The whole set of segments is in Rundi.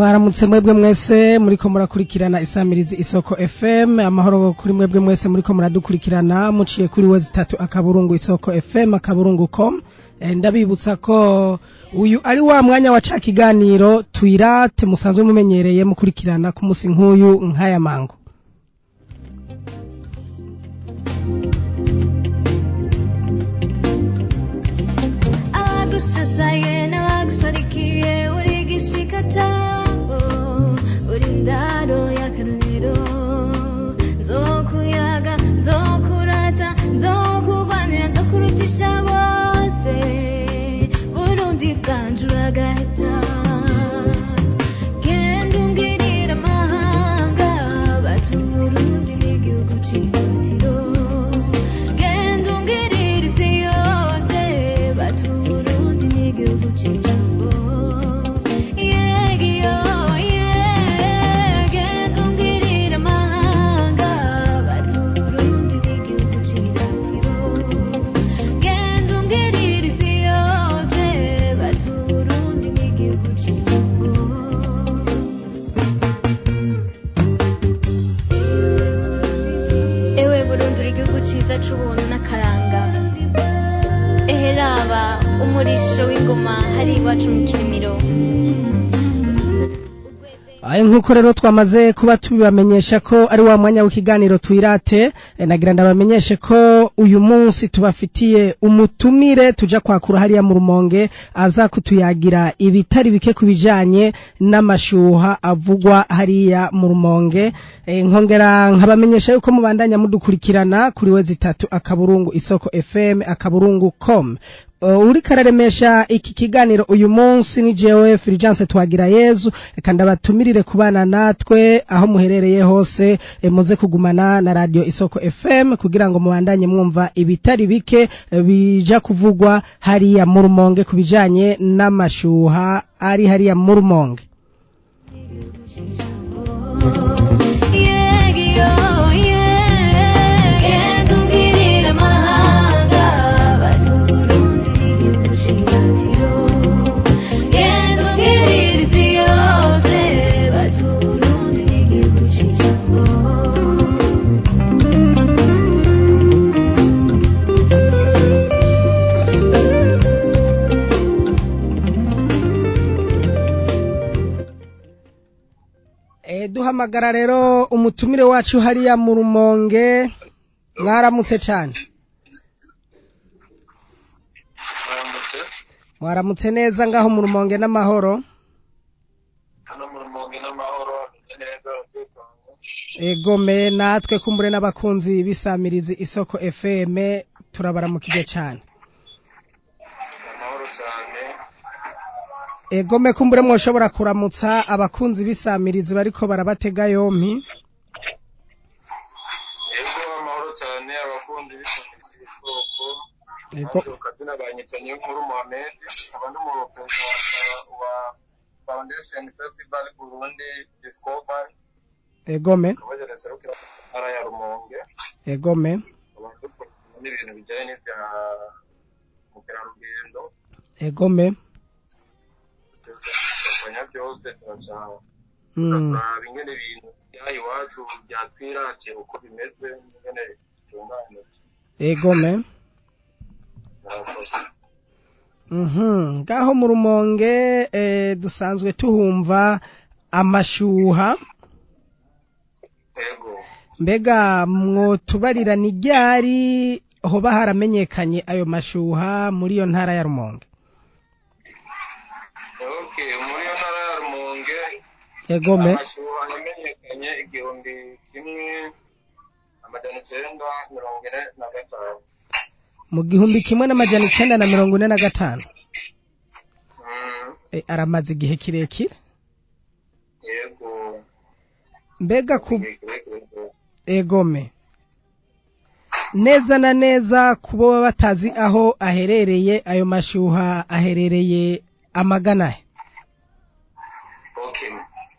Mwaramutse mwebwe mwese muriko murakurikirana isamirizi Isoko FM. Amahoro kuri mwebwe mwese muriko muradukurikirana muciye kuri wezi tatu akaburungu Isoko FM akaburungu com. Ndabibutsa ko uyu ari wa mwanya wa ca kiganiro Twirate musanzwe mumenyereye mukurikirana ku musi nk'uyu nk'aya mango. Abagusasaye n'abagusarikiye uri gishika cabo, uri ndaro y'akarorero. Nzokuyaga, nzokurata, nzokugwanira, nzokurutisha bose. Burundi bwanje uragahita. Genda umbwirire amahanga bati Uburundi ni igihugu c'imfatiro. Genda umbwirire isi yose bati Uburundi ni igihugu c'ijambo. Yegiyo, ye, genda umbwirire amahanga bati Uburundi ni igihugu c'imfatiro. Genda umbwirire isi yose bati Uburundi ni igihugu c'ijambo. Ewe Burundi uri igihugu ciza c'ubuntu n'akaranga. Ehe raba umurisho w'ingoma hari iwacu mu Kirimiro. Aye, nkuko rero twamaze kuba tubibamenyesha ko ari wa mwanya w'ikiganiro Twirate, nagira ndabamenyeshe ko uyu munsi tubafitiye umutumire tuja kwakura hariya mu Rumonge aza kutuyagira ibitari bike kubijanye n'amashuha avugwa hariya mu Rumonge. Nkongera nkabamenyesha yuko mubandanya mudukurikirana kuri wezi tatu akaburungu Isoko FM akaburungu com. Uri kararemesha iki kiganiro uyu munsi ni jewe Fulgence Twagira Yezu. Reka ndabatumirire kubana natwe aho muherereye hose, muze kugumana na radio Isoko FM kugira ngo mubandanye mwumva ibitari bike bija kuvugwa hariya mu Rumonge kubijanye n'amashuha ari hariya mu Rumonge. Yegiyo, ye, genda umbwirire amahanga bati Uburundi ni igihugu c'imfatiro. Genda umbwirire isi yose bati Uburundi ni igihugu c'ijambo. Duhamagara rero umutumire wacu hariya mu Rumonge. Mwaramutse cyane. Mwaramutse. Mwaramutse neza ngaho mu Rumonge n'amahoro. Hano mu Rumonge n'amahoro, ameze neza, aratekanye. Egome, natwe kumbure n'abakunzi b'isamirizi Isoko FM turabaramukije cyane. Amahoro cyane. Egome, kumbure mwoshobora kuramutsa abakunzi b'isamirizi bariko barabatega yompi. Ego, amahoro cyane abakunzi b'isamirizi Isoko. Ego. Nanjye kazina banyita Niyonkuru Mohamed, nkaba ndi umuperezida wa Foundation Festival Burundi Discovery. Egome. Akaba yaraserukira mu ntara ya Rumonge. Egome. Nkaba dukurikirana n'ibintu bijyanye n'ibya mukerarugendo. Egome. Byose byose turaca turaraba ingene ibintu byaha iwacu byatwirate uko bimeze n'ingene bitunganije. Egome. Murakoze. Ngaho mu Rumonge dusanzwe tuhumva amashuha. Ego. Mbega mwotubarira ni ryari hoba haramenyekanye ayo mashuha muri iyo ntara ya Rumonge? Okay, muri iyo ntara ya Rumonge Egome. amashuha yamenyekanye 1945. Mu 1945. Aramaze igihe kirekire. Yego. Mbega ku Igihe kirekire rwose. Egome, neza na neza kubo baba batazi aho aherereye ayo mashuha, aherereye amagana he? Okay.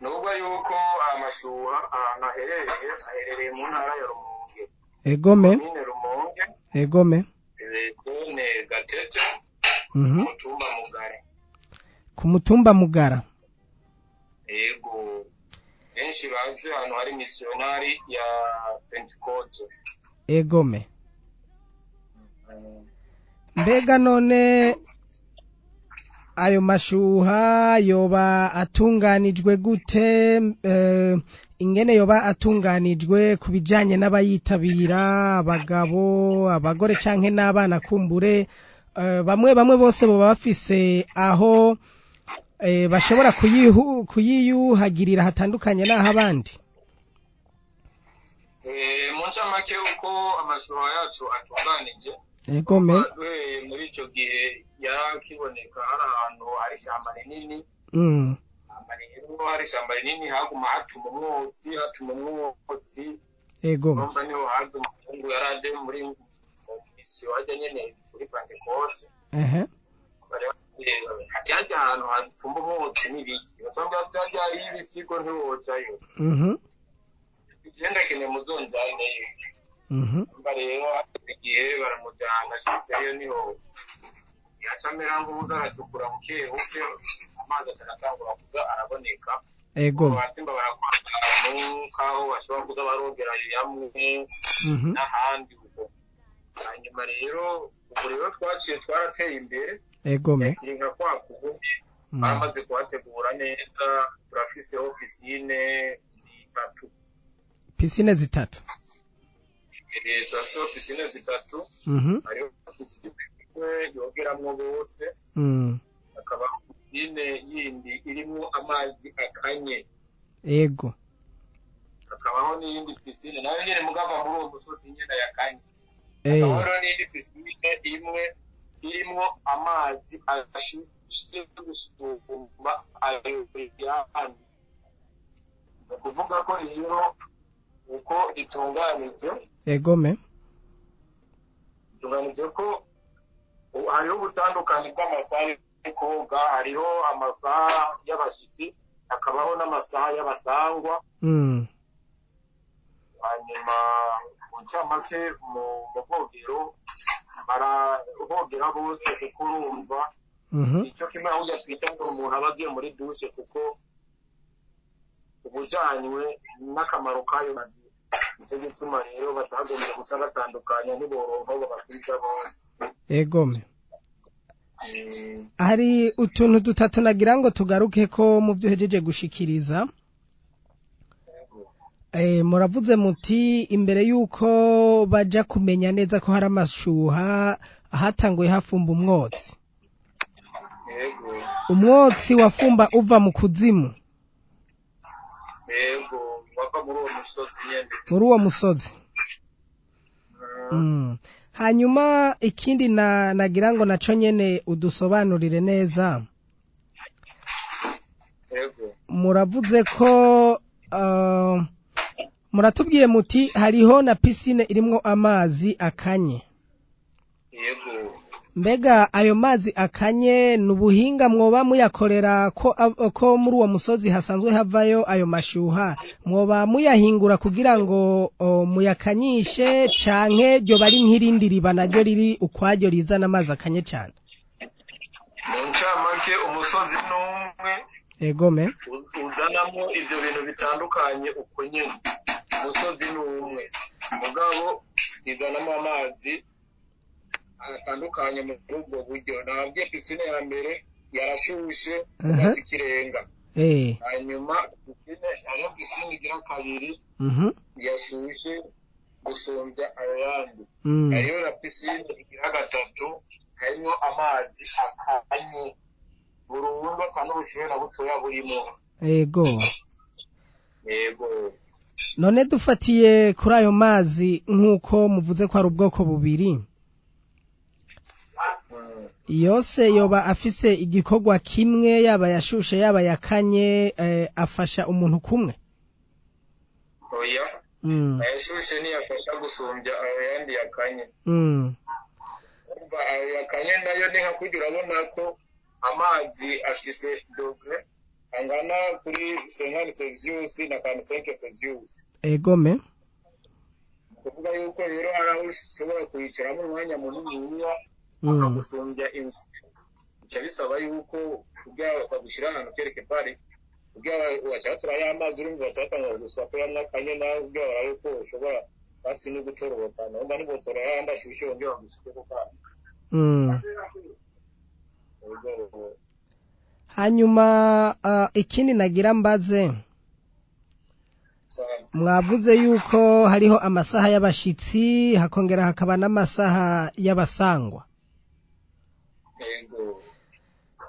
Nubwo yuko amashuha ahantu aherereye, aherereye mu ntara ya Rumonge. Egome. Komine Rumonge, Egome. zone Gatete, Mhm. mutumba Mugara. Ku mutumba Mugara. Yego. Benshi bazi ahantu hari misiyonari ya Pentecote. Egome. Mbega none ayo mashuha yoba atunganijwe gute, ingene yoba atunganijwe ku bijanye n'abayitabira, abagabo, abagore canke n'abana, kumbure bamwe bamwe bose boba bafise aho bashobora kuyiyuhagirira hatandukanye n'aho abandi? Mu ncamake, uko amashuha yacu atunganije, Egome. duhereye muri ico gihe yarakiboneka, hari ahantu hari ishyamba rinini. Hama rero hari ishyamba rinini, haguma hatuma umwotsi, hatuma umwotsi. Egome. Urumva niho haza umuhungu yari aje muri mu misiyo hajya nyene kuri Pentecote. Ati hajya ahantu hapfumba umwotsi n'ibiki? Basanga hajya hariyo ibisigo, ntiwojayo. Igenda kene muzonjaneyo. Umva rero igihe baramujyana, ashitseyo niho yaca amera nk'uza aracukura buke buke, amazi aca aratangura kuza araboneka. Abatimba barakora ahantu nk'aho bashobora kuza barogera hamwe n'ahandi uko. Hanyuma rero ubu rero twaciye twarateye imbere. Yakiri nka kwa kundi, baramaze kuhategura neza, turafiseho piscine zitatu. Piscine zitatu. Turafiseho piscine zitatu. Hariho piscine imwe yogeramwo bose, hakaba piscine yindi irimwo amazi akanye, hakabaho n'iyindi piscine nayo nyene mugava muri uwo musozi nyene yakanye. Hakabaho rero n'iyindi piscine imwe irimwo amazi ashushe gusumba ayo yandi. Ni ukuvuga ko rero uko itunganije, itunganije ko hariho ubutandukane bw'amasaha yo koga. Hariho amasaha y'abashitsi, hakabaho n'amasaha y'abasangwa. Hanyuma mu ncamake, mu bwogero barahogera bose, kuko urumva icyo kimwe ahubwo twita ngo umuntu aba agiye muri douche, kuko ubujanywe n'akamaro k'ayo mazi. Nicyo gituma rero batagombye guca batandukanya, ntiboronka aho babakwiza bose. Hari utuntu dutatu nagira ngo tugaruke ko mu byo uhejeje gushikiriza. Muravuze muti imbere y'uko baja kumenya neza ko hari amashuha, hatanguye hafumba umwotsi. Yego. Umwotsi wafumba uva mu kuzimu? Yego, wava muri uwo musozi nyene. Muri uwo musozi. Hanyuma ikindi na nagira ngo naco nyene udusobanurire neza. Muravuze ko muratubwiye muti hariho na piscine irimwo amazi akanye. Yego. Mbega ayo mazi akanye ni ubuhinga mwoba muyakorera ko muri uwo musozi hasanzwe havayo ayo mashuha, mwoba muyahingura kugira ngo muyakanyishe, canke ryoba ari nk'irindi riba naryo riri ukwaryo rizana amazi akanye cane? Mu ncamake, umusozi n'umwe uzanamo ibyo bintu bitandukanye uko nyene. Umusozi ni umwe, mugabo izanamo amazi atandukanye muri ubwo buryo. Nababwiye, piscine ya mbere yarashushe ugasa ikirenga. Hanyuma piscine, hariho piscine igira kabiri yashushe gusumbya ayo yandi. Hariho na piscine igira gatatu harimo amazi akanye burundu, ata n'ubushuhe na butoya burimo. Yego. None dufatiye kuri ayo mazi, nk'uko muvuze ko ari ubwoko bubiri, yose yoba afise igikorwa kimwe, yaba yashushe yaba yakanye, afasha umuntu kumwe? Oya. Ayashushe ntiyafasha gusumbya ayo yandi yakanye. Urumva ayo yakanye nayo ni nka kurya, urabona ko amazi afise degré angana kuri 50 Celsius na 45 Celsius. Kuvuga yuko rero hari aho ushobora kuyicaramo umwanya muniniya akagusumbya inzu, bica bisaba yuko kugira bagushyira ahantu kereke pari Kugira baca batora ya mazi, urumva baca batangura gusuka ko yamwe akanye nawe, kugira barabe ko ushobora basi no gutororoka. Numva nibotora yandi ashushe bongera bagusukeko kandi. Ego. Hanyuma ikindi nagira mbaze, mwavuze yuko hariho amasaha y'abashitsi, hakongera hakaba n'amasaha y'abasangwa. Ego.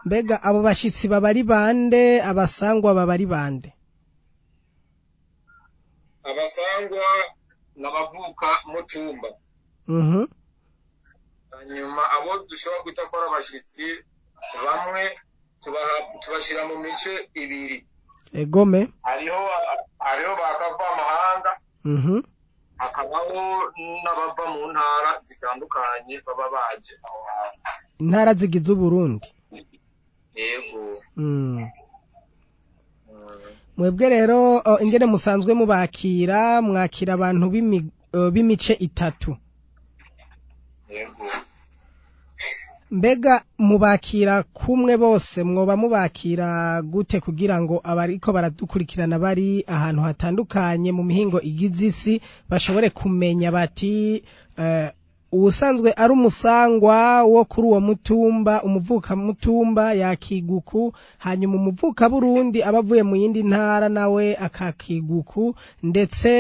Mbega abo bashitsi baba ari bande, abasangwa baba ari bande? Abasangwa n'abavuka mutumba. Hanyuma abo dushobora kwita ko ari abashitsi, bamwe tubashyira mu mice ibiri. Egome. Hariho bakava amahanga, hakabaho n'abava mu ntara zitandukanye baba baje aho hantu. Intara zigize Uburundi. Yego. Mwebwe rero ingene musanzwe mubakira, mwakira abantu b'imice itatu. Yego. Mbega mubakira kumwe bose, mwoba mubakira gute kugira ngo abariko baradukurikirana bari ahantu hatandukanye mu mihingo igize isi bashobore kumenya bati uwusanzwe ari umusangwa wo kuri uwo mutumba, umuvuka mutumba yakiguku, hanyuma umuvuka Burundi aba avuye mu yindi ntara nawe akakiguku, ndetse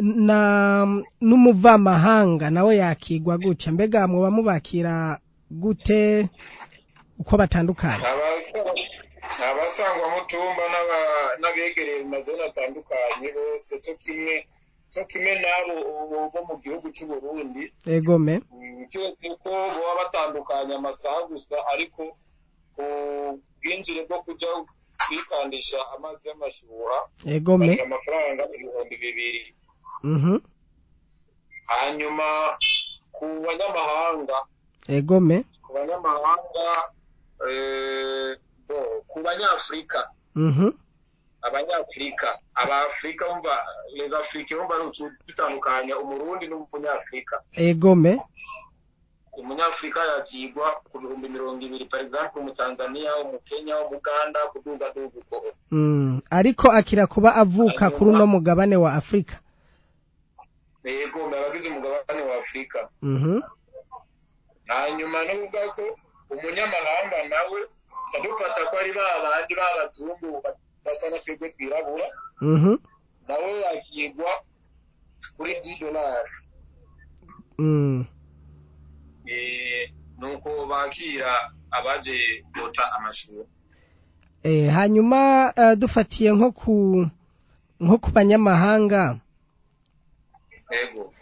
na n'umuvamahanga nawe yakigwa gutya. Mbega mwoba mubakira gute uko batandukanye? Abasangwa mutumba n'abegereye mu mazone atandukanye bose co kimwe n'abo bo mu gihugu c'u Burundi. Egome. Kiretse ko boba batandukanye amasaha gusa, ariko ku bwinjire bwo kuja kwikandisha amazi y'amashuha, Egome. bagira amafaranga 2000. Hanyuma ku banyamahanga, Egome. ku banyamahanga, ku banyafrika, abanyafrika, abafrika umva les africains umva ari dutandukanya umurundi n'umunyafrika. Egome. Umunyafrika yakigwa ku 20,000, par exemple umutanzania, umukenya, umuganda, kuduga duga uko. Ariko akira kuba avuka kuri uno mugabane wa Afrika. Yego, abagize umugabane wa Afrika. Hanyuma no kuvuga ko umunyamahanga nawe dufata ko ari ba bandi b'abazungu basa na twebwe twirabura, nawe yakigwa kuri $10. Nuko bakira abaje kota amashuha. Hanyuma dufatiye nko ku banyamahanga. Ego.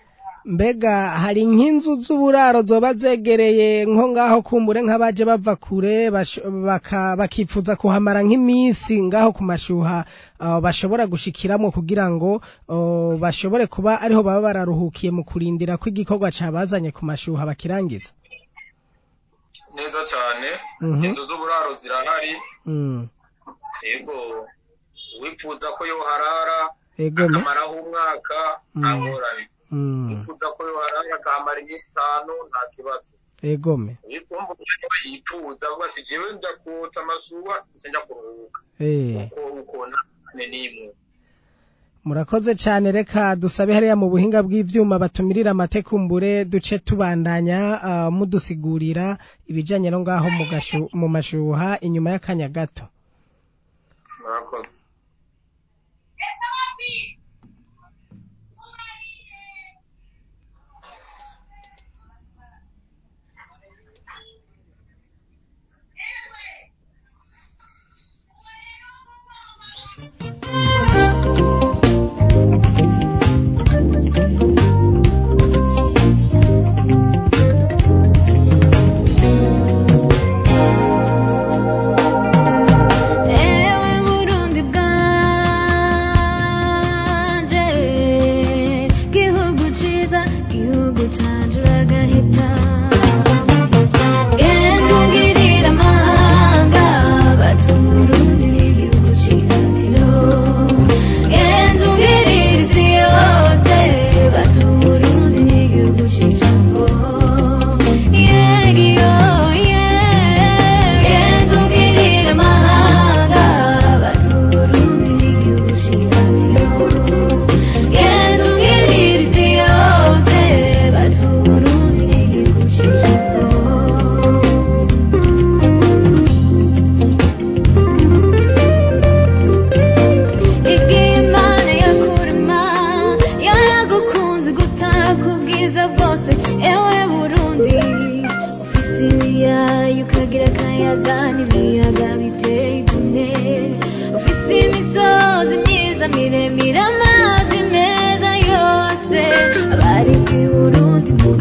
Mbega hari nk'inzu z'uburaro zoba zegereye nko ngaho kumbure nk'abaje bava kure bakifuza kuhamara nk'iminsi ngaho ku mashuha, bashobora gushikiramo kugira ngo bashobore kuba ariho baba bararuhukiye mu kurindira ko igikorwa cabazanye ku mashuha bakirangiza? Neza cyane. Inzu z'uburaro zirahari. Ego, wifuza ko yoharara akamaraho umwaka nta ngorane. Wifuza ko yoharara akamara iminsi 5 nta kibazo. Egome. Wikumva yifuza avuga ati jewe nja kota amashuha nja kuruhuka. Uko nta nimwe. Murakoze cyane. Reka dusabe hariya mu buhinga bw'ivyuma batumirira amatekumbure duce tubandanya mudusigurira ibijanye no ngaho mu mashuha inyuma y'akanya gato. Murakoze.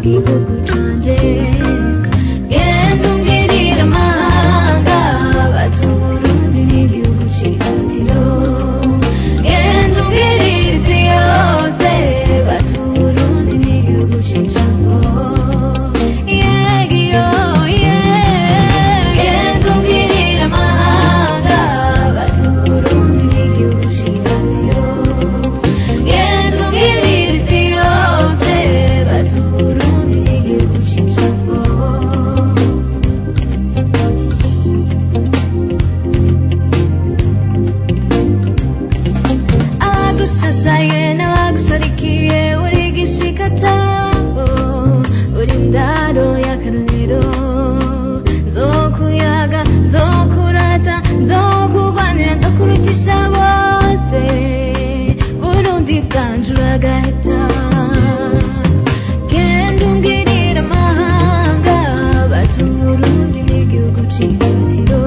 Gihugu canje, genda umbwirire amahanga bati Uburundi n'igihugu c'iratiro. Genda umbwirire isi yose bati Uburundi n'igihugu c'ijambo. Yegiyo ye, genda umbwirire amahanga bati Uburundi n'igihugu c'iratiro. Genda umbwirire isi yose bati Uburundi n'igihugu c'ijambo. Abagushashaye n'abagusharikiye uri gishika cabo, uri indaro y'akarorero. Nzokuyaga, nzokurata, nzokugwanira, nzokurutisha bose. Burundi bwanje uragahita. Genda umbwirire amahanga bati Uburundi n'igihugu c'iratiro.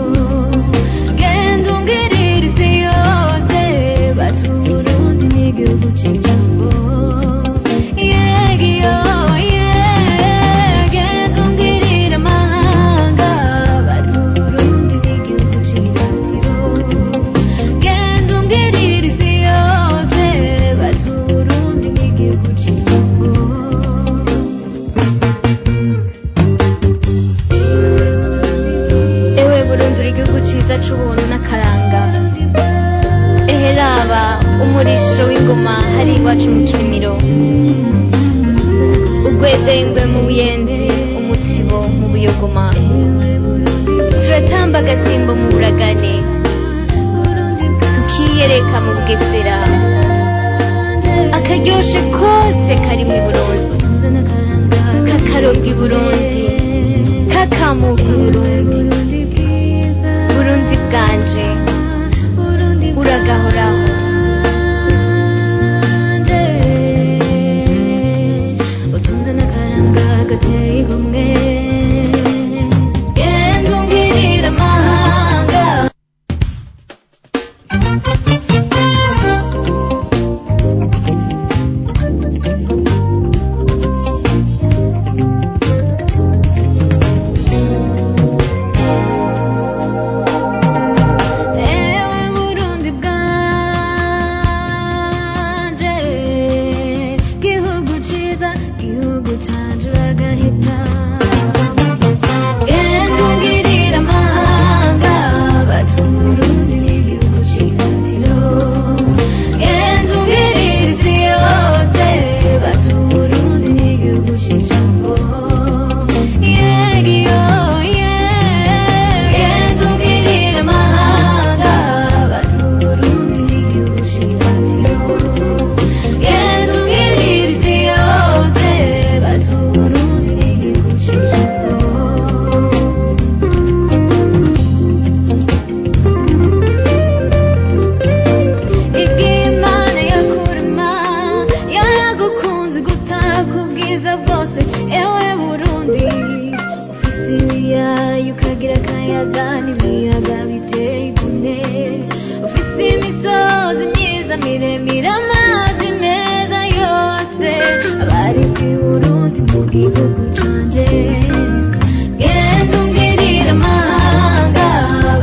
Genda umbwirire isi yose bati Uburundi n'igihugu c'ijambo. Yegiyo ye, genda umbwirire amahanga bati Uburundi n'igihugu c'iratiro. Genda umbwirire isi yose bati Uburundi n'igihugu c'ijambo. Ewe Burundi, uri igihugu ciza c'ubuntu n'akaranga. Ehe raba umurisho w'ingoma hari iwacu mu Kirimiro, ugwedengwe mu Buyenzi, umutsibo mu Buyogoma, turatamba agasimbo mu Buragane, tukiyereka mu Bugesera, akaryoshe kose kari mu Burundi, kakarobwa i Burundi, kakamuka i Burundi. Burundi bwanje, uragahoraho. Utunze n'akaranga gateye igomwe. Genda umbwirire amahanga. Ewe Burundi bwanje, gihugu ciza, gihugu canje, uragahita. Genda umbwirire amahanga bati Uburundi n'igihugu c'iratiro. Genda umbwirire isi yose bati Uburundi n'igihugu c'ijambo. Yegiyo ye, genda umbwirire amahanga bati Uburundi n'igihugu c'iratiro. Genda umbwirire isi yose bati Uburundi n'igihugu c'ijambo. Imana yakurema yaragukunze gutaka ubwiza bwose. Ewe Burundi, ufise ibiyaya ukagira akayaga n'ibiyaga biteye igomwe, ufise imisozi myiza miremire, amazi meza yose abarizwa i Burundi mu gihugu canje. Genda umbwirire amahanga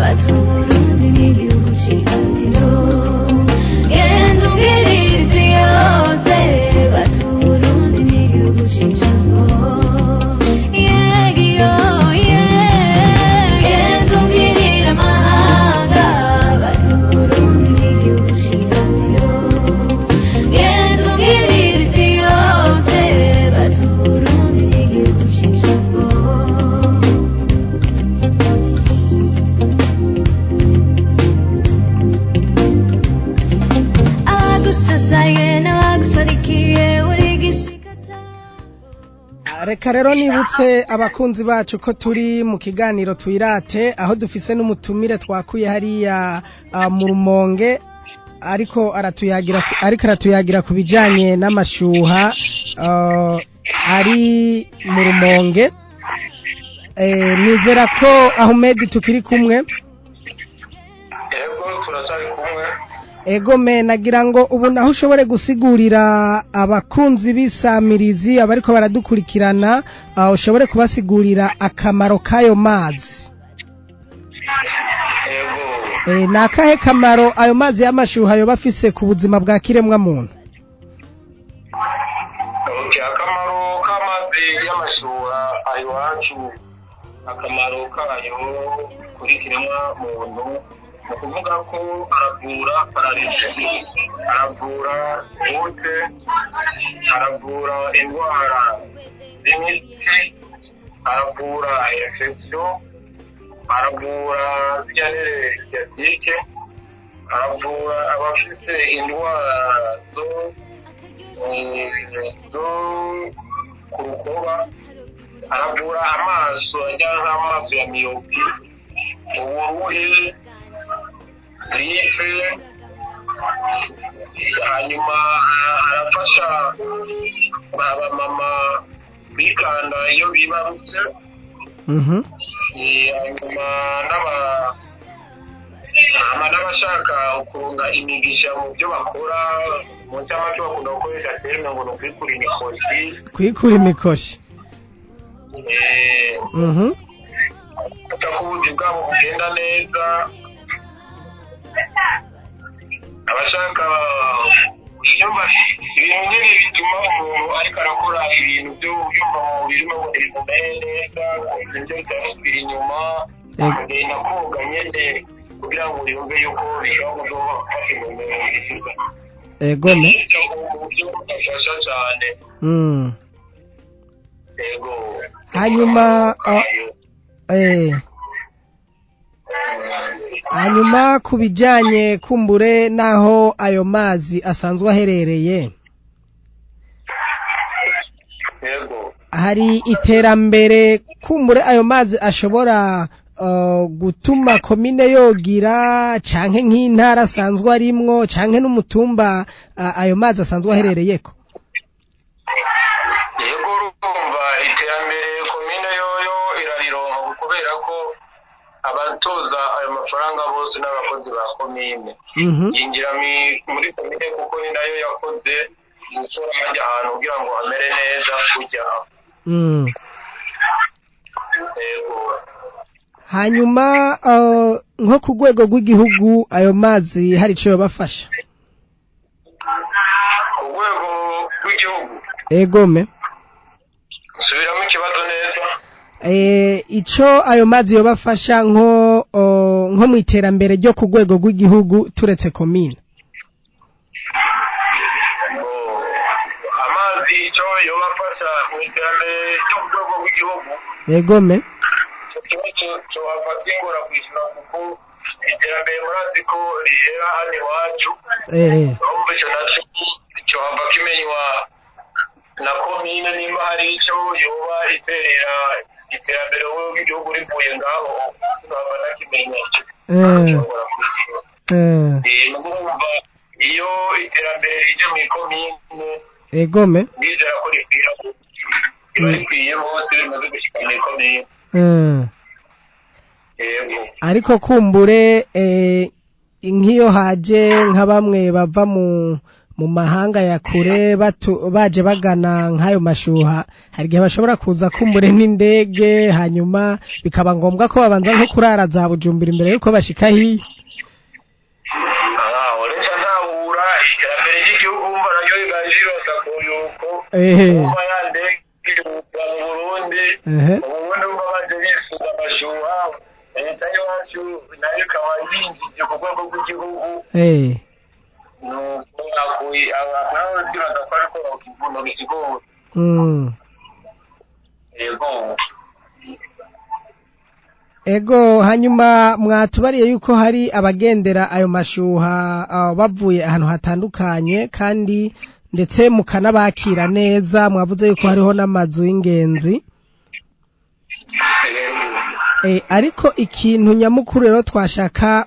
bati Uburundi n'igihugu c'iratiro. Genda umbwirire isi yose bati Uburundi n'igihugu c'ijambo. Yegiyo ye, genda umbwirire amahanga bati Uburundi n'igihugu c'iratiro. Genda umbwirire isi yose bati Uburundi n'igihugu c'ijambo. Abagushashaye n'abagusharikiye uri gishika cabo. Reka rero nibutse abakunzi bacu ko turi mu kiganiro Twirate, aho dufise n'umutumire twakuye hariya mu Rumonge, ariko aratuyagira ku bijanye n'amashuha ari mu Rumonge. Nizera ko Ahmed tukiri kumwe. Yego, turacyari kumwe. Egome, nagira ngo ubu naho ushobore gusigurira abakunzi b'isamirizi abariko baradukurikirana, ushobore kubasigurira akamaro k'ayo mazi. Yego. Ni akahe kamaro ayo mazi y'amashuha yoba afise ku buzima bwa kiremwa muntu? Okay, akamaro k'amazi y'amashuha ayo iwacu, akamaro kayo kuri kiremwa muntu ni ukuvuga ko aravura pararize, aravura gute, aravura indwara z'imitsi, aravura infection, aravura zirya sciatique, aravura abafite indwara zo ku rukoba, aravura amaso ajya nk'amaso ya myopie, uburuhe, grippe, hanyuma arafasha abamama kwikanda iyo bibarutse. Hanyuma n'abashaka kurunga imigisha mu byo bakora, mu ncamake bakunda gukoresha terme ngo ni ukwikura imikoshi. Kwikura imikoshi. Ko ubuzi bwabo bugenda neza, abashaka ibyumba, ibintu nyine bituma umuntu ariko arakora ibintu byo byumva mu mubiri ngo bimumere neza, ibyo bitasubira inyuma, akagenda koga nyine kugira ngo yumve yuko bishobora kuzoba gufasha umuntu. Egome. Mu buryo budafasha cyane. Yego. Hanyuma hanyuma ku bijyanye kumbure n'aho ayo mazi asanzwe aherereye, Yego. hari iterambere kumbure ayo mazi ashobora gutuma komine yogira, canke nk'intara asanzwe arimwo, canke n'umutumba ayo mazi asanzwe aherereyeko? Yego, urumva iterambere komine yoyo irarironka, kubera ko abatoza ayo mafaranga bose n'abakozi ba komine. Yinjira muri komine kuko ni nayo yakoze gukora hajya ahantu kugira ngo hamere neza kujya. Yego. Hanyuma nko ku rwego rw'igihugu ayo mazi hari ico yobafasha? Ku rwego rw'igihugu? Egome. Subiramo ikibazo neza. Ico ayo mazi yobafasha nko mu iterambere ryo ku rwego rw'igihugu turetse komine. Amazi ico yobafasha mu iterambere ryo ku rwego rw'igihugu? Egome. Ikibazo cohava kingora kwishyura, kuko iterambere murazi ko rihera hano iwacu. Urumva ico naco cohava kimenywa na komine, nimba hari ico yoba iterera iterambere rw'igihugu rivuye ngaho, nkaba nakimenya ico nshobora kwishyura. Urumva iyo iterambere rije mw'ikomine, Egome. ndizera ko rikwira, riba rikwiye hose rimaze gushika mw'ikomine. Yego. Ariko kumbure nk'iyo haje nka bamwe bava mu mahanga ya kure baje bagana nk'ayo mashuha, hari igihe bashobora kuza kumbure n'indege, hanyuma bikaba ngombwa ko babanza nko kurara za Bujumbura imbere yuko bashika hiyo. Uretse ntahura iterambere ry'igihugu, umva naryo riganjiroza ku yuko umva ya ndege iva mu Burundi, mu Burundi umva baje bisuka amashuha, leta y'iwacu nayo ikaba yinjije ku rwego rw'igihugu. Nuko aho ndibaza ko ariko kivuno gisigura. Yego. Ego, hanyuma mwatubariye yuko hari abagendera ayo mashuha bavuye ahantu hatandukanye, kandi ndetse mukanabakira neza, mwavuze yuko hariho n'amazu y'ingenzi. Ariko ikintu nyamukuru rero twashaka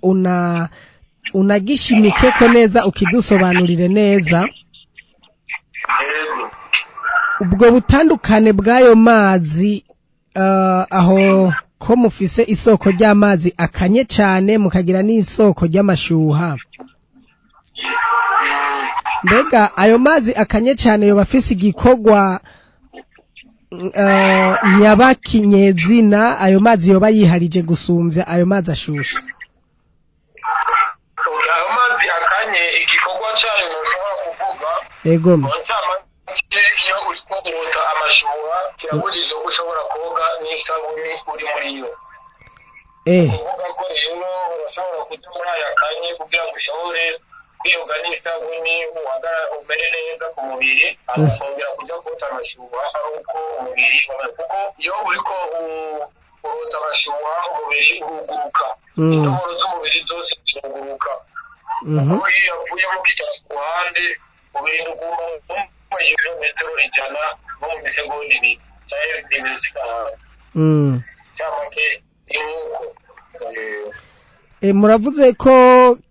unagishimike ko neza, ukidusobanurire neza, ubwo butandukane bw'ayo mazi, aho ko mufise isoko ry'amazi akanye cane, mukagira n'isoko ry'amashuha. Mbega ayo mazi akanye cyane yoba afise igikorwa nyabakinyezina, ayo mazi yoba yiharije gusumvya ayo mazi ashushe? Ayo mazi akanye igikorwa cyayo ntushobora kuvuga. Ego. Mu ncamake, iyo uriko urota amashuha, kirabujijwe ko ushobora koga n'isabuni uri muri yo. Kuvuga ko rero urashobora kuja muri aya kanye kugira ngo ushobore kwiyoga n'isabuni, umere neza ku mubiri, ukongera kuja kota amashuha ari uko umubiri, kuko iyo uriko urota amashuha umubiri uruguruka, intoboro z'umubiri zose ziruguruka. Kuko iyo yavuyemo ukicara ku ruhande, ubirinda uguma mu ibirometero 100 no mu misegonda 2 canke 2 cyangwa ni nk'uko. Muravuze ko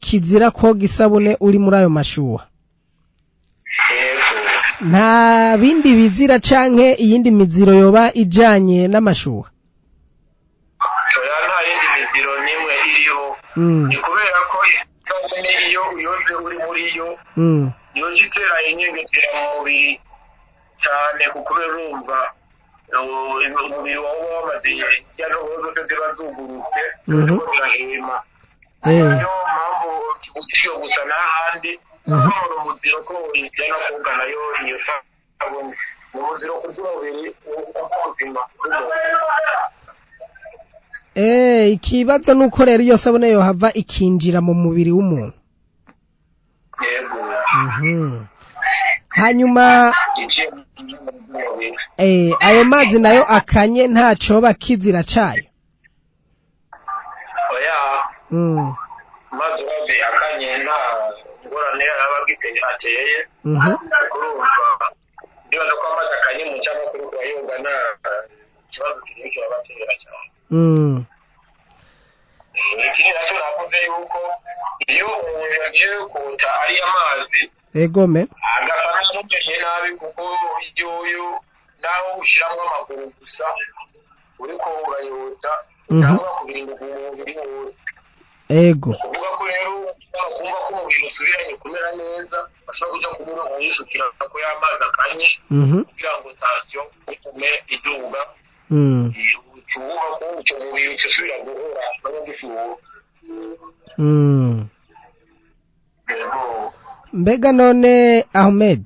kizira koga isabune uri muri ayo mashuha. Yego. Nta bindi bizira canke iyindi miziro yoba ijanye n'amashuha? Oya, nta yindi miziro n'imwe iriho. Ni kubera ko isabune iyo uyoze uri muri yo, yoza itera inyengetera mu mubiri cyane, kuko kubera urumva umubiri wawe uba wamaze irya ntobo zose ziba zugurutse, ziriko zirahema. Niyo mpamvu ugiye gusa n'ahandi none umuziro ko ijyana koga nayo iyo sabune ni umuziro ku by'umubiri w'ubuzima bw'umuntu. Ikibazo nuko rero iyo sabune yohava ikinjira mu mubiri w'umuntu. Yego. Hanyuma iciye mu mubiri. Ayo mazi nayo akanye ntacoba kizira cayo? Oya. Amazi mabi akanye nta ngorane aba ateye. Kurumva ndibaza ko amazi akanye mu cyamakuru kubayoga nta kibazo kiri kibabatera cyane. Ikindi nacyo navuze yuko iyo umuntu yagiye kota ariya mazi, Egome. agasa n'umumereye nabi, kuko iyoyo naho ushyiramo amaguru gusa uriko urayota, cyangwa kubirinda umubiri wose. Ego. Kuvuga ko rero ushobora kumva ko umubiri usubiranye kumera neza, bashobora kuja kubura uwisukira ko y'amazi akanye, kugira ngo tansiyo itume iduga. Uwumva ko icyo mubiri uca usubira guhora n'ugishuha. Yego. Mbega none Ahmed,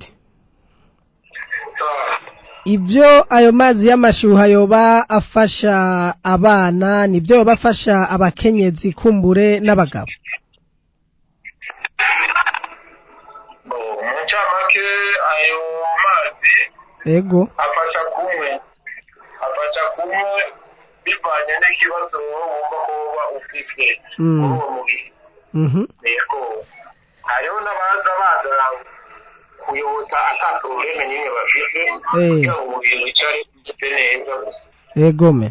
ibyo ayo mazi y'amashuha yoba afasha abana nibyo yoba afasha abakenyezi kumbure n'abagabo? Mu ncamake, ayo mazi Ego. afasha kumwe bivanye n'ikibazo wowe wumva ko woba ufite muri uwo mubiri. Yego, hariho n'abaza baza kuyota ata problème n'imwe bafite, kugira ngo umubiri wicare umeze neza gusa. Egome.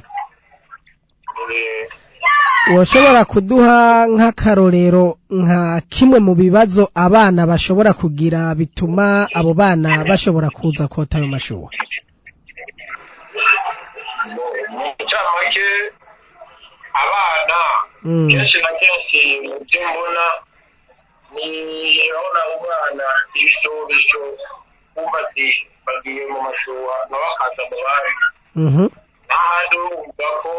Woshobora kuduha nk'akarorero nka kimwe mu bibazo abana bashobora kugira bituma abo bana bashobora kuza kota ayo mashuha? Mu ncamake, abana kenshi na kenshi mu byo mbona ni urabona umwana ibishobisho, wumva ati bagiye mu mashuha nawe akaza mu bandi. N'ahandi wumva ko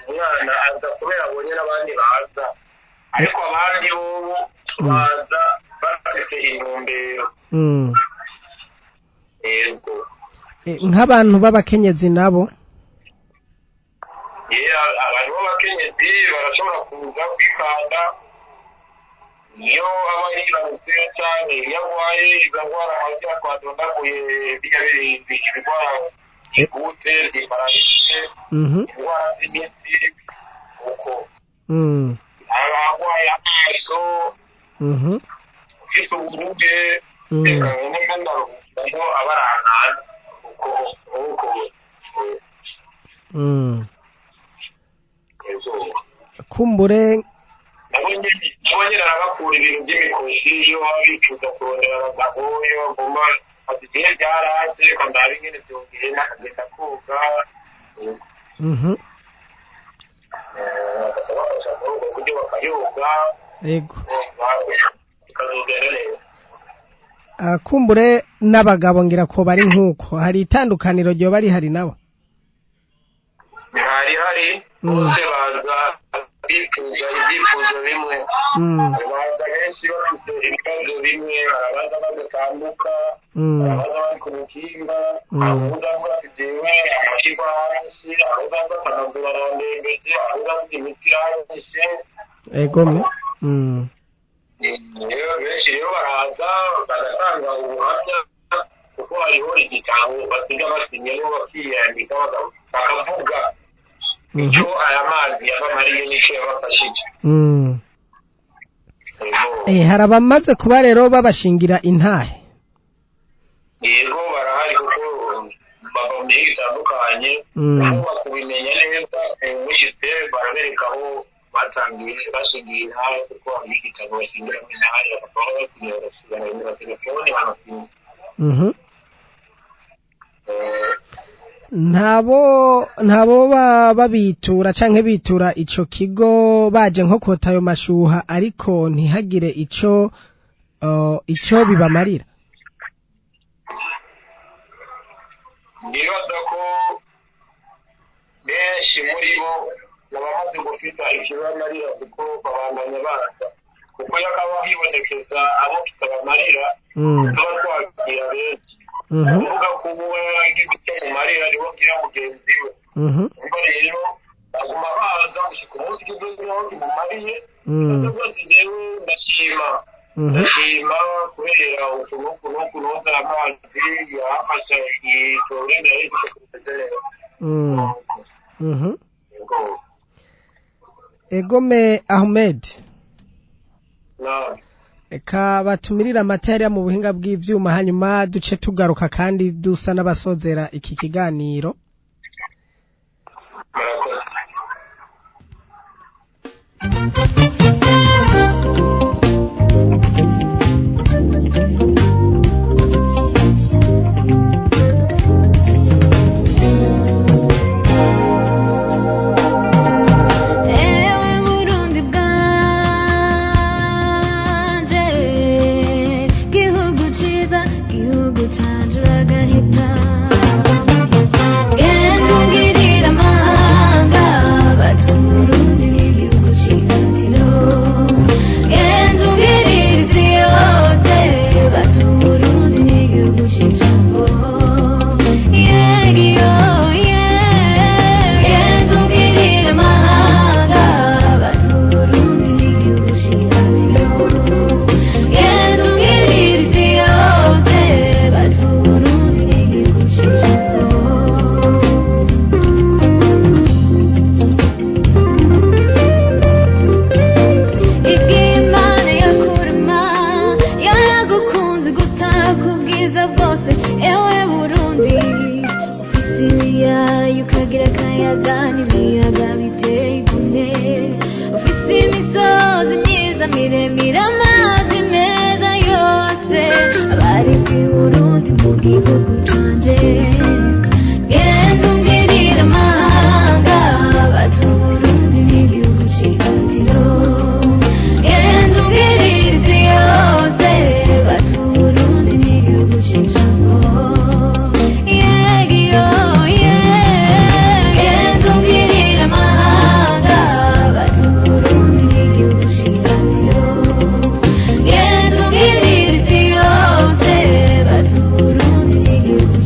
umwana aza kubera abonye n'abandi baza, ariko abandi bobo baza bafite intumbero. Yego. Nk'abantu b'abakenyezi nabo? Ye, abantu b'abakenyezi barashobora kuza kwikanda iyo aba yibarutse cyane, iyo arwaye izo ndwara nka twadondaguye, bijya birinda ibirwara gute, paralysé, indwara z'imitsi uko, abarwaye amaso, ufite uburuge, reka nimba ndaruhuka aba ari ahantu uko uko. Yego. Kumbure Nabo nyine arabakura ibintu by'imikoshi iyo baba bifuza kurondera abagabo, iyo bagomba ati igihe byaraje, reka ndabe ingene byogenda, akagenda koga. Bakabafasha muri ubwo buryo bakayoga. Yego. Bikazogenda neza. Kumbure n'abagabo ngira ko bari nkuko hari itandukaniro ryo bari hari nabo. Hari bose baza bifuza ibyifuzo bimwe. Baza benshi bafite ibibazo bimwe, barabaza badatambuka, barabaza bari ku mukinga, abavuga ati jewe amakirwa hasi, abavuga ati amaguru arandembeje, abavuga ati imitsi iranyishe. Egome. Benshi rero baraza bagatanga ubuhamya, kuko hariho igitabo basiga basinyemo bakiyandika bakavuga icyo aya mazi yabamariye n'icyo yabafashije. Hari abamaze kuba rero babashingira intahe. Yego barahari, kuko bava mu mihingo itandukanye, aho bakubimenya neza mushyitse barabereka aho batangiye bashingiye intahe, kuko hari igitabo bashingiramo intahe, bakaba basinye bagasubirana na telefone banasinye. Ntabo babitura canke bitura ico kigo baje nko kota ayo mashuha, ariko ntihagire ico bibamarira. Ndibaza ko benshi muri bo bamaze gufita ikibamarira, kuko babandanya baza, kuko yakaba hibonekeza abo kitabamarira tuba twakira benshi. Kuvuga ko ubu yaragize icyo mumarira niho ngira mugenzi we. Ubwo rero baguma baza gushika umunsi ugeze aho kimumariye. Rwose jewe ndashima kubera ukuntu kunoza amazi yafasha igitore nayo kumeze neza. Egome Ahmed. Eka batumirira amatari mu buhinga bw'ivyuma, hanyuma duce tugaruka kandi dusa n'abasozera iki kiganiro. Genda umbwirire isi yose, bati Uburundi ni igihugu.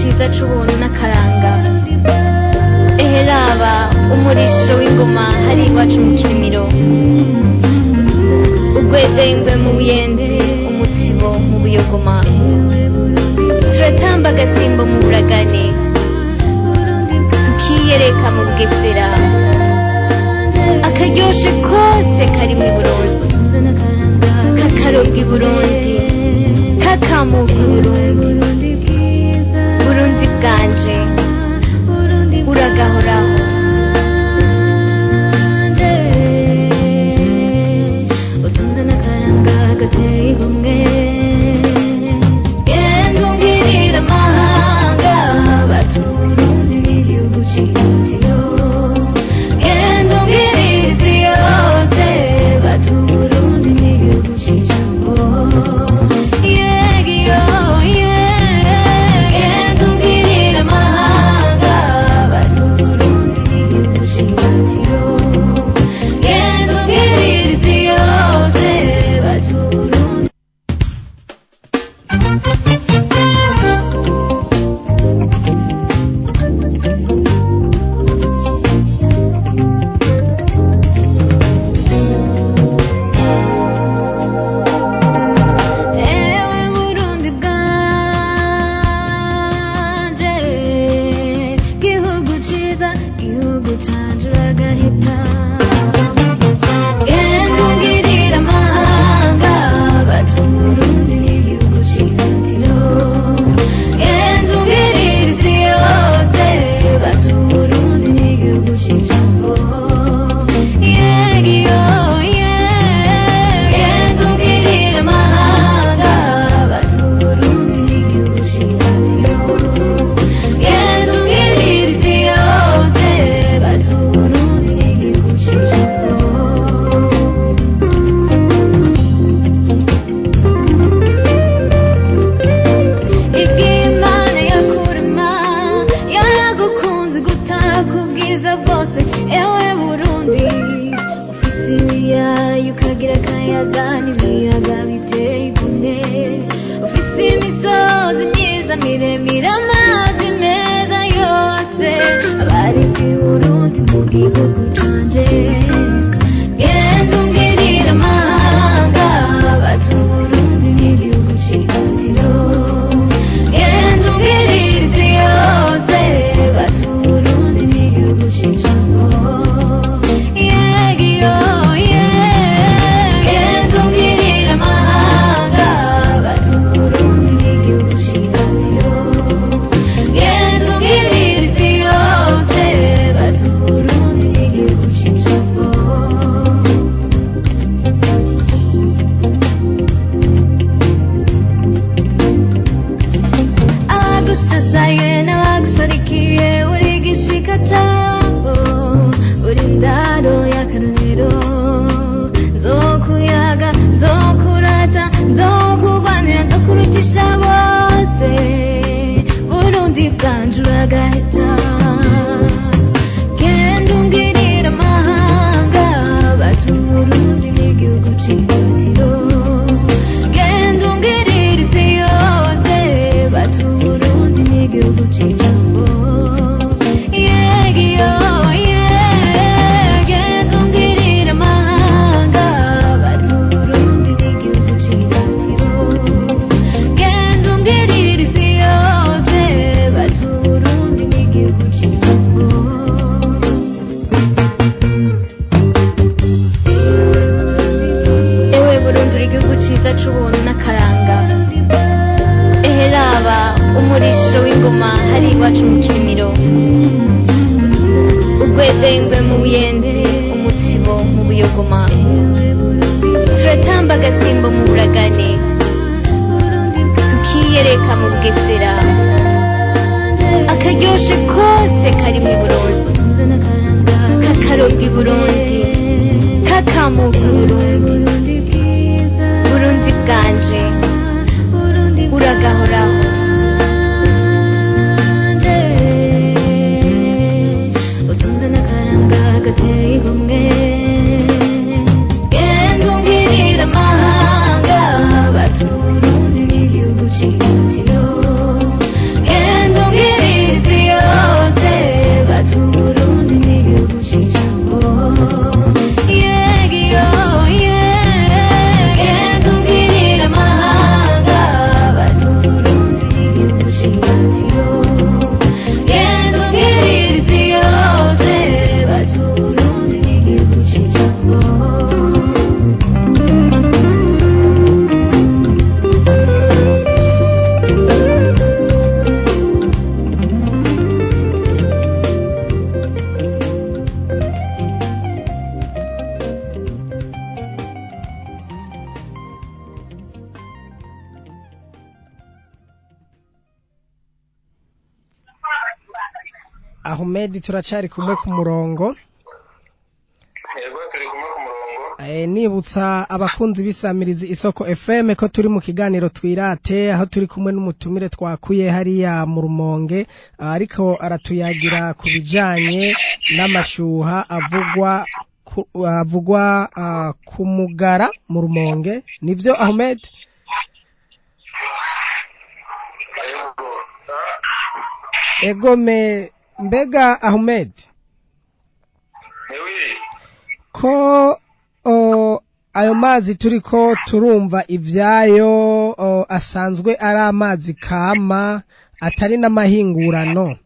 ciza c'ubuntu n'akaranga. Eheraba umurisho w'ingoma hari iwacu mu Kirimiro, ugwedengwe mu Buyenzi, umutsibo mu Buyogoma, turatamba agasimbo mu Buragane, tukiyereka mu Bugesera, akaryoshe kose kari mu Burundi, kakaronga i Burundi, kakamuka i Burundi. Burundi bwanje uragahoraho. Utunze n'akaranga gateye igomwe. Genda umbwirire amahanga bati Uburundi n'igihugu c'ihitiro. Genda umbwirire isi yose bati Uburundi n'igihugu c'ijambo. Yegiyo yeah. Genda umbwirire amahanga bati Uburundi n'igihugu c'ihitiro. Genda umbwirire isi yose bati Uburundi. Ewe Burundi bwanje, gihugu ciza, gihugu canje uragahita. Genda umbwirire amahanga bati Uburundi n'igihugu c'ihitiro. Genda umbwirire isi yose bati Uburundi n'igihugu c'ijambo. Yegiyo yeah. Genda umbwirire amahanga bati Uburundi n'igihugu c'ihitiro. Genda umbwirire isi yose bati Uburundi n'igihugu c'ijambo. Imana yakurema yaragukunze gutaka ubwiza bwose, ewe Burundi ufise ibiyaye ukagira akayaga n'ibiyaga biteye igomwe, ufise imisozi myiza miremire amazi meza yose abarizwa i Burundi mu gihugu canje. Genda umbwirire amahanga bati Uburundi n'igihugu c'ihitiro. Genda umbwirire isi yose bati Uburundi n'igihugu c'ijambo. Yegiyo yeah. Genda umbwirire amahanga bati Uburundi n'igihugu c'ihitiro. Genda umbwirire isi yose bati Uburundi n'igihugu c'ijambo. Abagushashaye n'abagusharikiye uri gishika cabo, uri indaro y'akarorero. Nzokuyaga, nzokurata, nzokugwanira, nzokurutisha bose. Burundi bwanje uragahita. Genda umbwirire amahanga bati Uburundi n'igihugu c'ihitiro. Genda umbwirire isi yose bati Uburundi n'igihugu c'ijambo. Yegiyo yeah. Genda umbwirire amahanga bati Uburundi n'igihugu c'ihitiro. Genda umbwirire isi yose bati Uburundi n'igihugu c'ijambo. Ewe Burundi uri igihugu ciza c'ubuntu n'akaranga. Eheraba umurisho w'ingoma hari iwacu mu Kirimiro, ugwedengwe mu Buyenzi, umutsibo mu Buyogoma, turatamba agasimbo mu Buragane, tukiyereka mu Bugesera, akaryoshe kose kari mu Burundi, kakaronga i Burundi, kakamuka i Burundi. Burundi bwanje uragahoraho. Utunze n'akaranga gateye igomwe. Genda umbwirire amahanga bati Uburundi n'igihugu c'ihitiro. Genda umbwirire Ahmed turacari kumwe ku murongo. Yego, turi kumwe ku murongo. Nibutsa abakunzi b'isamirizi Isoko FM ko turi mu kiganiro Twirate, aho turi kumwe n'umutumire twakuye hariya mu Rumonge, ariko aratuyagira ku bijanye n'amashuha avugwa ku Mugara mu Rumonge. Nivyo Ahmed? Yego. Egome, mbega Ahmed, Ewi. ko ayo mazi turiko turumva ivyayo asanzwe ari amazi kama atari n'amahingurano, Yego.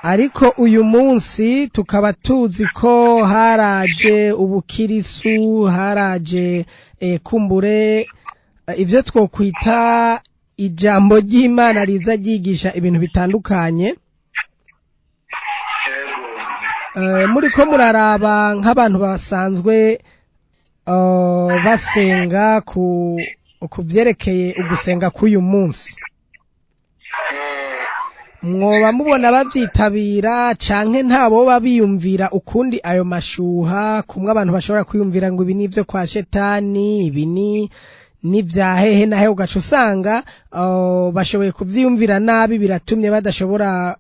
ariko uyu munsi tukaba tuzi ko haraje ubukirisu, haraje kumbure ivyo twokwita ijambo ry'Imana riza ryigisha ibintu bitandukanye. Yego. Muriko muraraba nk'abantu basanzwe basenga ku vyerekeye ugusenga k'uyu munsi, mwoba mubona bavyitabira canke ntaboba biyumvira ukundi ayo mashuha, kumwe abantu bashobora kwiyumvira ngo ibi nivyo kwa shetani, ibi ni n'ivya hehe na hehe, ugaca usanga bashoboye kuvyiyumvira nabi, biratumye badashobora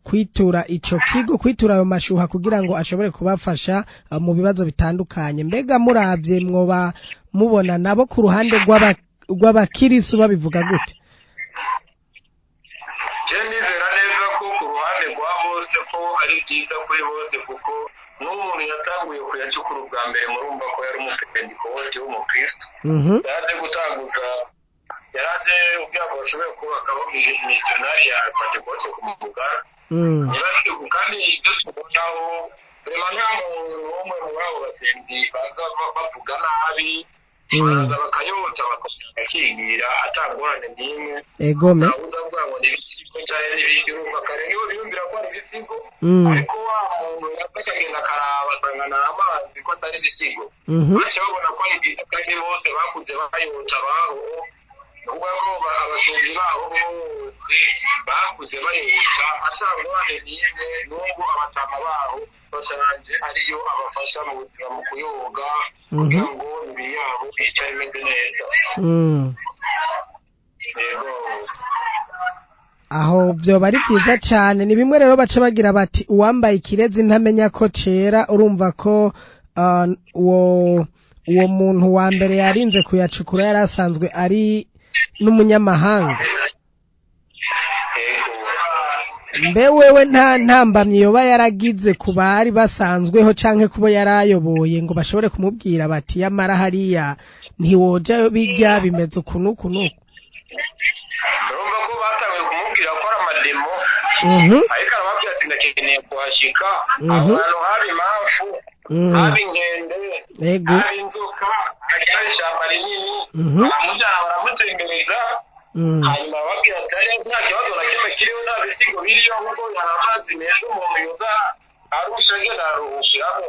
kwitura ico kigo, kwitura ayo mashuha kugira ngo ashobore kubafasha mu bibazo bitandukanye. Mbega muravye mwoba mubona nabo ku ruhande rw'abakirisu babivuga gute? Je ndizera neza ko ku ruhande rwa bose ko ari byiza kuri bose, kuko n'umuntu yatanguye kuyacukura ubwa mbere murumva ko yari umupentekote w'umukristo. Yaraje gutanguza, yaraje kugira ngo bashobore kubakaho misiyonari ya Pentekote ku Mugara. Kandi ibyo tubonaho rema nta muntu n'umwe muri abo basenzi baza bavuga nabi, baraza bakayota bakakingira ata ngorane n'imwe. Egome. Ntawuza avuga ngo ni ibisigo canke n'ibiki, urumva kare nibo biyumvira ko ari ibisigo, ariko wa muntu yaza akagenda akaraba asanga ni amazi ko atari ibisigo. Baca babona ko ari byiza, kandi bose bakuze bayota baho, nukuvuga ko abasenzi baho bose bakuze bayota ata ngorane n'imwe. N'ubu abatama baho basanze ariyo abafasha mu buzima, mu kuyoga, kugira ngo imibiri yabo icare imeze neza. Yego. Aho vyoba ari vyiza cane. Ni bimwe rero baca bagira bati uwambaye ikirezi ntamenya ko cera. Urumva ko uwo muntu wa mbere yarinze kuyacukura yari asanzwe ari n'umunyamahanga. Yego. Mbe wewe nta ntambamyi yoba yaragize ku bari basanzweho canke kubo yarayoboye ngo bashobore kumubwira bati yamara hariya ntiwojayo, bijya bimeze uku n'uku n'uku? Urumva ko batanguye kumubwira ko ari amademo, ariko arababwira ati ndakeneye kuhashika. Aho hantu haba impamvu, haba inkende, haba inzoka, hari ishyamba rinini. Baramujyana baramutembereza, hanyuma bababwira ati hariya nta kibazo na kimwe kiriho, nta bisigo biriyo, ahubwo hari amazi meza umuntu yoza arusha agenda araruhukiramo.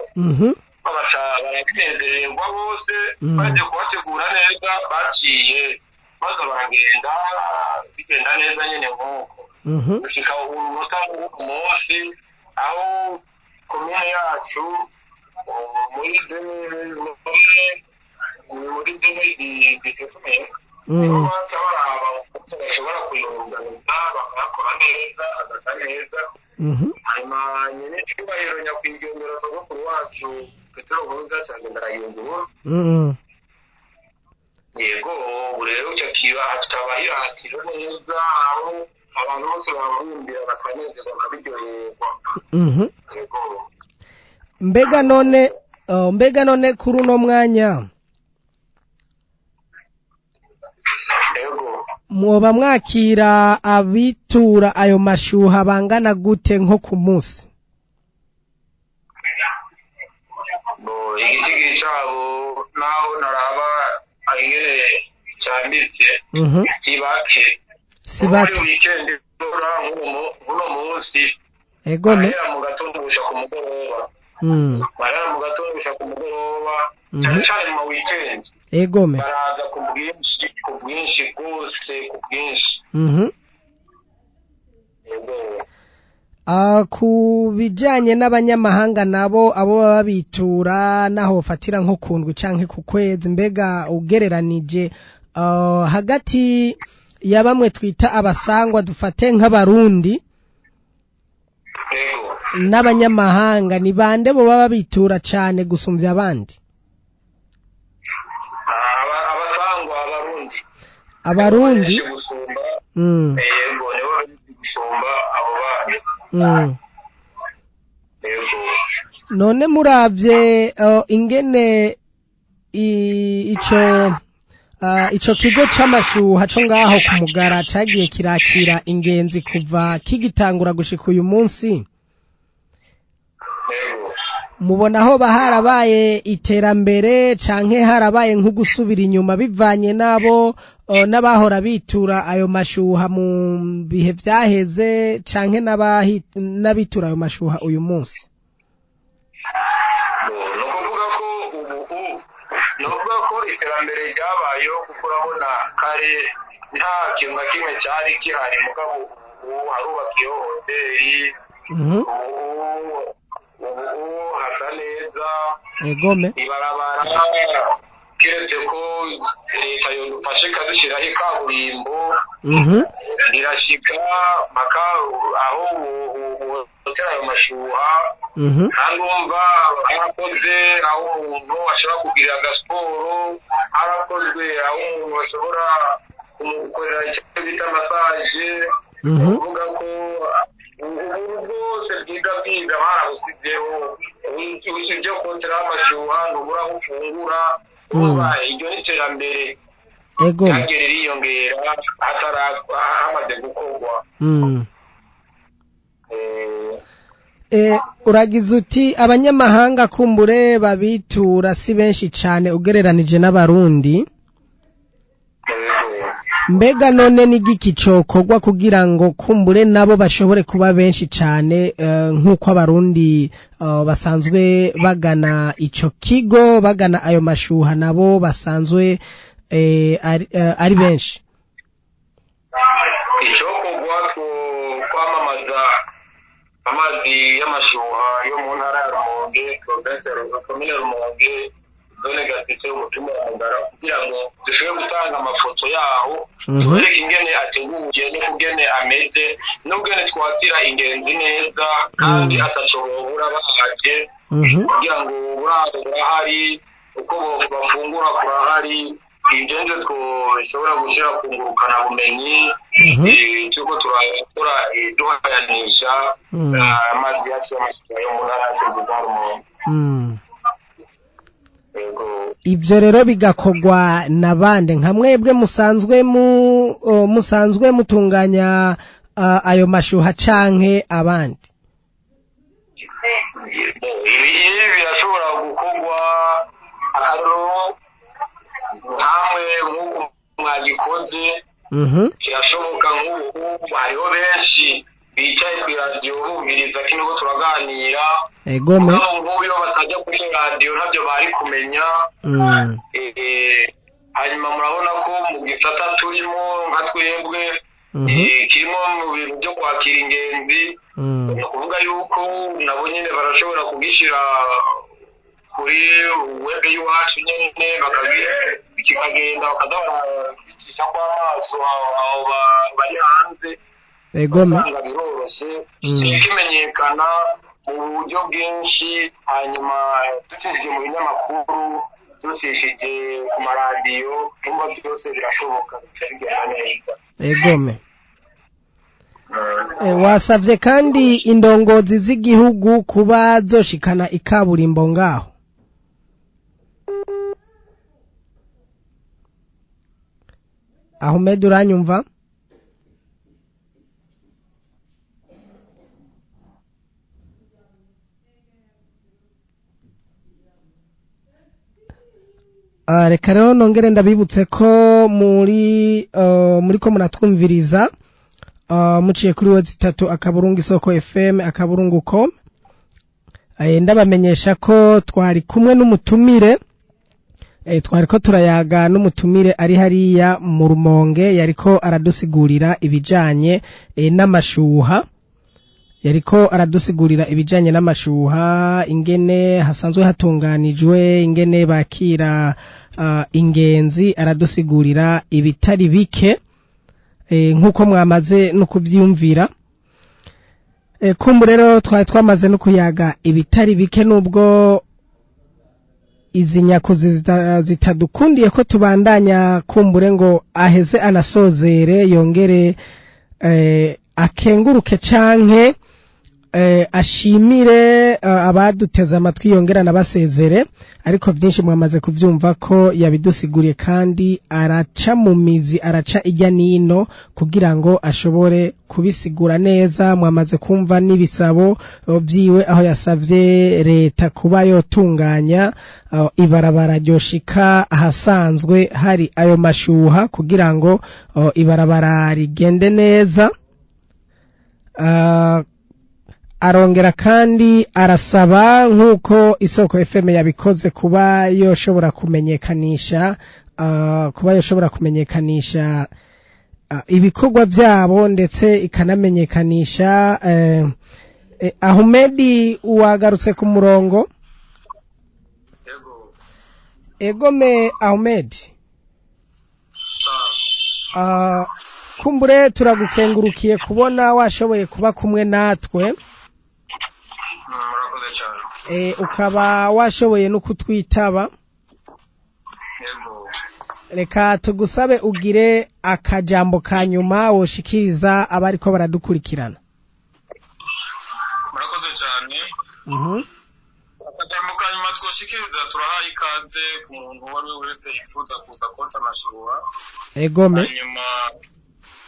Baca barabinezererwa bose. Bagiye kubategura neza, baciye baza baragenda bigenda neza nyene nk'uko gushika umunota w'uku munsi, aho komine yacu muri 2017 niho baca baraba ukuntu bashobora kuyunganiza bakayakora neza, agasa neza. Hanyuma nyene icyubahiro nyakwigendera sogokuru wacu Petero Nkurunziza acagenda arayungurura. Yego, ubu rero ico kiba hiratiro neza, aho abantu bose bahurumbira bakanezerwa bakabiryoherwa. Yego. Mbega none kuri uno mwanya Yego. mwoba mwakira abitura ayo mashuha bangana gute nko ku munsi? Bo igitigi cabo naho naraba ingene canditse, sibake. Sibake. Muri weekend uno munsi Egome. barahera mu gatondo gushika ku mugoroba. Barahera mu gatondo gushika ku mugoroba, cane cane mu ma weekend. Egome. Baraza ku bwinshi, ku bwinshi bwose, ku bwinshi. Yego. Ku bijanye n'abanyamahanga nabo, abo baba bitura naho bafatira nko kundwi canke ku kwezi, mbega ugereranije hagati ya bamwe twita abasangwa, dufate nk'abarundi, n'abanyamahanga, ni bande bo baba bitura cane gusumvya abandi? Abasangwa, abarundi. Abarundi. Gusumba. Yego, nibo benshi gusumba abo bandi. Yego. None muravye ingene ico kigo c'amashuha co ngaho ku Mugara cagiye kirakira ingenzi kuva kigitangura gushika uyu munsi, mubona aho harabaye iterambere canke harabaye nko gusubira inyuma, bivanye n'abo n'abahora bitura ayo mashuha mu bihe vyaheze canke n'abitura ayo mashuha uyu munsi? Ni ukuvuga ko ubu, ni ukuvuga ko iterambere ryabayeho, kuko urabona kare nta kintu na kimwe cyari gihari, mugabo ubu harubakiyeho hoteli. Ubu hasa neza. Ibarabara, keretse ko leta yodufashe ikadushyiraho ikaburimbo, rirashika mpaka aho hoteli ayo mashuha. Kandi wumva harakoze aho umuntu ashobora kugirira agasiporo, harakozwe aho umuntu ashobora kumukorera icyo bita massage. Kuvuga ko ubu bwose bwiga bwiga barabusizeho, usibye koteraho amashyuha ntubura aho ufungura. Urumva iryo ni iterambere ryagiye ririyongera hamaze gukorwa. Uragize uti abanyamahanga kumbure babitura si benshi cane ugereranije n'abarundi. Mbega none ni giki cokorwa kugira ngo kumbure nabo bashobore kuba benshi cane, nk'uko abarundi basanzwe bagana ico kigo, bagana ayo mashuha, nabo basanzwe ari benshi? Icokorwa, kwamamaza amazi y'amashuha yo mu ntara ya Rumonge, province ya Rumonge, komine Rumonge, zone Gatete, umutumba wa Mugara, kugira ngo dushobore gutanga amafoto yaho, tubereke ingene ateguye n'ukugene ameze n'ukugene twakira ingenzi neza kandi ataco bobura baje, kugira ngo uburaro burahari, uko bafungura kurahari. Ibyo nivyo twoshobora gushira ku ngurukanabumenyi. Turiko turakora, duhayanisha amazi yacu y'amashuha yo mu ntara yacu ya Rumonge. Yego. Ibyo rero bigakorwa na bande? Nka mwebwe musanzwe mutunganya ayo mashuha canke abandi? Ibi birashobora gukorwa, akarorero nkamwe nk'uku mwagikoze. Kirashoboka. Nk'ubu hariho benshi bicaye ku iradiyo bumviriza kino ko turaganira. Mugabo nk'ubu iyo batajya kuri iyo radiyo ntabyo bari kumenya. Hanyuma murabona ko mu gisata turimo nka twebwe, kirimo mu bintu byo kwakira ingenzi, ni ukuvuga yuko nabo nyine barashobora kugishyira kuri web y'iwacu nyine, kikagenda, bakaza barabicisha kw'amaso aho bari hanze. Usanga biroroshye, kimenyekana mu buryo bwinshi, hanyuma ducishije mu binyamakuru, ducishije ku maradiyo, numva byose birashoboka, bica bigenda neza. Wasavye kandi indongozi z'igihugu kuba zoshikana ikaburimbo ngaho. Ahmed, uranyumva? Reka rero nongere ndabibutse ko muri ko muratwumviriza muciye kuri w3.isokofm.com. Ndabamenyesha ko twari kumwe n'umutumire, twari ko turayaga n'umutumire ari hariya mu Rumonge, yariko aradusigurira ibijanye n'amashuha. Yariko aradusigurira ibijanye n'amashuha, ingene hasanzwe hatunganijwe, ingene bakira ingenzi, aradusigurira ibitari bike nkuko mwamaze no kuvyumvira. Kumbu rero twari twamaze no kuyaga ibitari bike, nubwo izi nyakuzi zitadukundiye ko tubandanya, kumbure ngo aheze anasozere yongere akenguruke canke ashimire abaduteze amatwi, yongera anabasezere, ariko byinshi mwamaze kuvyumva ko yabidusiguriye kandi araca mu mizi, araca ijya nino kugira ngo ashobore kubisigura neza. Mwamaze kumva n'ibisabo byiwe aho yasavye leta kuba yotunganya ibarabara ryoshika ahasanzwe hari ayo mashuha kugira ngo ibarabara rigende neza. Arongera kandi arasaba nk'uko Isoko FM yabikoze kuba yoshobora kumenyekanisha ibikorwa byabo, ndetse ikanamenyekanisha. Ahumedi wagarutse ku murongo. Egome Ahmed, kumbure turagukengurukiye kubona washoboye kuba kumwe natwe, ukaba washoboye no kutwitaba. Reka tugusabe ugire akajambo ka nyuma woshikiriza abariko baradukurikirana. Murakoze cyane. Akajambo ka nyuma twoshikiriza, turahaye ikaze ku muntu uwo ari we wese yifuza kuza kota amashuha. Egome. Hanyuma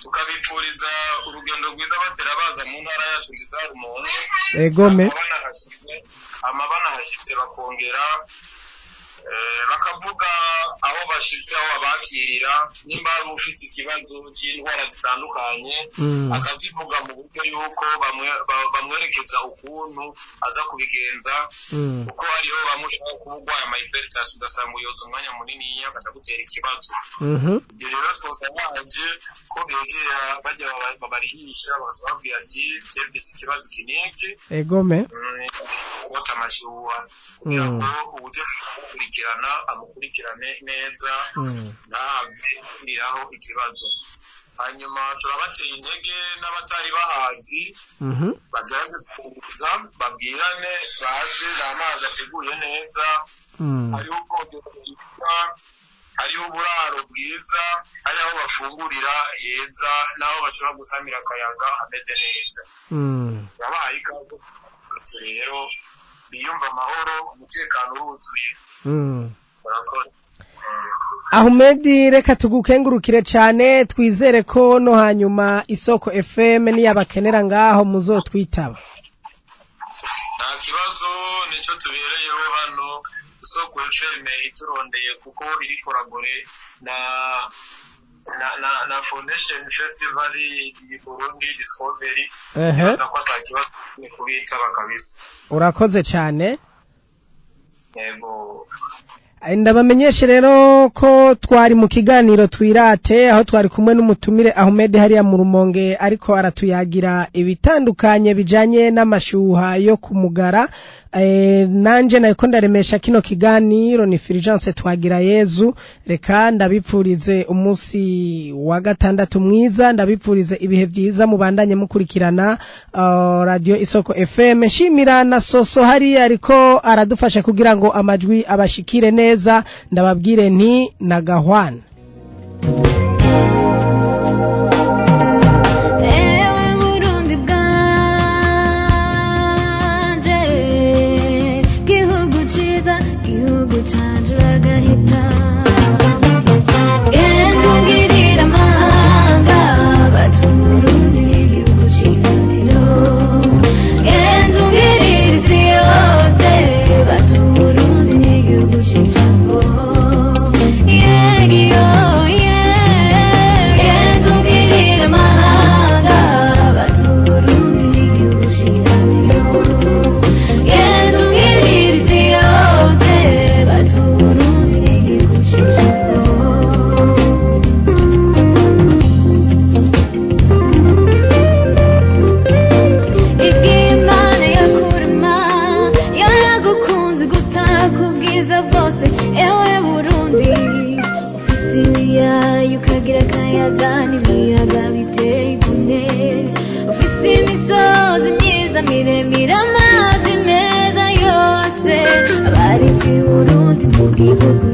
tukabipfuriza urugendo rwiza batera baza mu ntara yacu nziza ya Rumonge. Egome. Amabana hashitse bakongera bakavuga aho bashitse, aho babakirira, nimba hari ufite ikibazo cy'indwara zitandukanye akazivuga mu buryo yuko bamwerekeza ukuntu aza kubigenza, kuko hariho bamwe ushobora kuba urwaye ama hypertension ugasanga uyoza umwanya munini agaca gutera ikibazo. Ibyo rero twosaba ko begera bajya babarihisha bakababwira ati serivisi ikibazo iki n'iki. Egome. Kota amashuha kugira ngo uburyo amukurikirana amukurikirane neza ntave kuriraho ikibazo. Hanyuma turabateye intege n'abatari bahazi bagerageze kuza babwirane, baze amazi ateguye neza, hariho ubwogero bwiza, hariho uburaro bwiza, hari aho bafungurira heza n'aho bashobora gusamira akayaga hameze neza. Babahaye ikaze rero, biyumva amahoro, umutekano uruzuye. Murakoze. Ahumedi, reka tugukengurukire cyane, twizere ko no hanyuma Isoko FM niyabakenera ngaho muzotwitaba. Nta kibazo, nicyo tubereyeho hano. Isoko FM iturondeye kuko iri korabore na Foundation Festival di Burundi Discovery. Nibaza ko ata kibazo ni kubitaba kabisa. Urakoze cyane. Yego. Ndabamenyeshe rero ko twari mu kiganiro Twirate, aho twari kumwe n'umutumire Ahmed hariya mu Rumonge, ariko aratuyagira ibitandukanye bijanye n'amashuha yo kumugara. Nanje nayiko ndaremesha kino kiganiro ni Fulgence Twagira Yezu. Reka ndabipfurize umunsi wa gatandatu mwiza, ndabipfurize ibihe byiza, mubandanye mukurikirana radio Isoko FM. Nshimira na Soso hariya ariko aradufasha kugira ngo amajwi abashikire neza. Ndababwire nti nagahwana. Ewe Burundi bwanje, gihugu ciza, gihugu canje uragahita. Genda ungirire amahanga, bati Burundi igihugu c'iratiro. Genda ungirire isi yose, bati Burundi igihugu c'ijambo. Yegiyo, yeah. Ibiyaga n'ibiyaga biteye igomwe, ufise imisozi myiza miremire, amazi meza yose abarizwa i Burundi mu gihugu.